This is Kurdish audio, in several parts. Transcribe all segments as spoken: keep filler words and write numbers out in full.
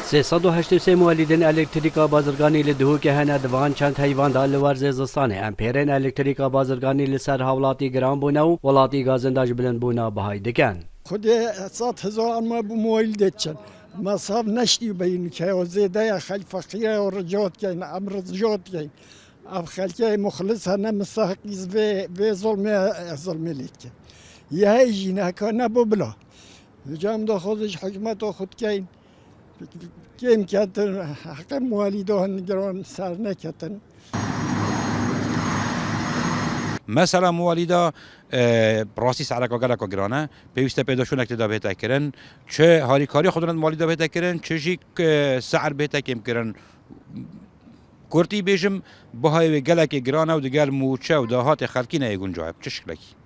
Sê sed û heştê sê muwelîdên elektrîka bazirganî li Duhokê hene, di van çend heyvan de li werzê zistanê em pêrên elektrîka bazirganî li ser hawlatî giran bûne û welatî gazên de ji bilindbûna bihayî dikin. Xwedê sed hezar me bû muwelîdê diçin. Me sav neştî beyîn ke o zêde ye, xelk feqîr e, o rica dikeyn, em rica dikeyn. Ev xelkê muxlis hene, mistehqî vê, vê zulmê, zilmê lê dike. Yê hey jî nehka nebû bila. Vêca em daxwazê ji hikûmeta xwe dikeyn. Kêm ketin, heqê muwelîda hin giran ser neketin. Mesela muwelîda, e, rastî sereka geleka giran e. Pêwîst e pêdaşûnek tê de bête kirin. Çi harîkariya xwe dine muwelîda bête kirin, çi jî, e, se'er bête kêm kirin. Kurtî bêjim, bihayê wê gelekê giran e û digel mûçe û dahatê xelkî neyê guncaw e. Bi çi şiklekî?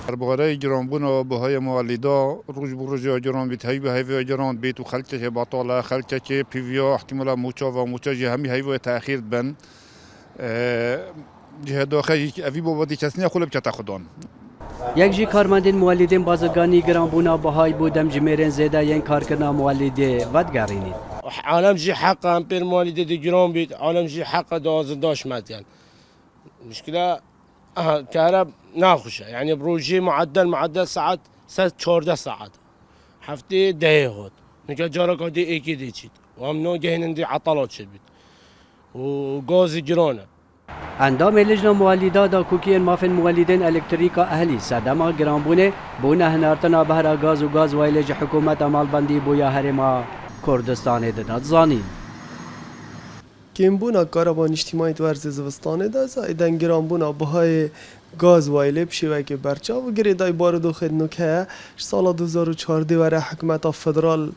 Derbareyê giranbûna bihayê muwelîda, roj bi roj ya giran bît, heyv bi heyv ya giran bît û xelkekê betal e, xelkekê pîviya, ihtimala mûça ve mûça jî hemî heyvê texîr dibin. Ee, cihê daxê jî evî babetî kes niye xwe lê bikete xudan. Yek jî karmendên muwelîdên bazirganî giranbûna bihayî bo demjimêrên zêde yên karkirina muwelîdê vedigerînît. Alem jî heq e, em pêr muwelîdê de giran bît, alem jî heq e, di azir daş metiyen. Muşkila, aha, kare naxweş e. Yani bi rojê mueddel, mueddel saet sed çardeh saet. Heftê dehê hot. Nika careka dê êkê dê çît. Û em no gehînin dê etala çêbît. Û gazî giran e. Endamê Lijna Muwelîda Dakokiyên Mafên Muwelîdên Elektrîka Ehlî sedema giranbûnê bo nehinartina behra gaz û gazwayîlê ji hikûmeta malbendî bo ya Herêma Kurdistanê dida zanîn. Kêmbûna karaba nîştîmanî di werzê zivistanê de, zayeden giranbûna bihayê gazwayîlê bi şêwekê berçav û girêdayî barodoxê di nûke ye. Ji sala du hezar û çardeh were hikûmeta federal,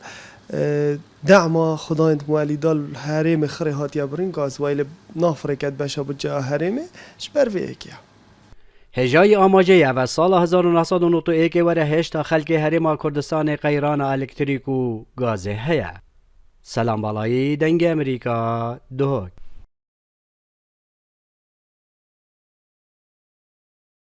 e, dema xwedayên muwelîda li herêmê xirê hatiye birîn, gazwayîlê nafirêke di beşa budceya herêmê ji ber vê yekê ye. Hêjayî amacê ye ve sala hezar û neh sed û nod û êkê were hêşta xelkê Herêma Kurdistanê qeyrana elektrîk û gazê heye. Selam Balayî, Dengê Emerîka, Duhok.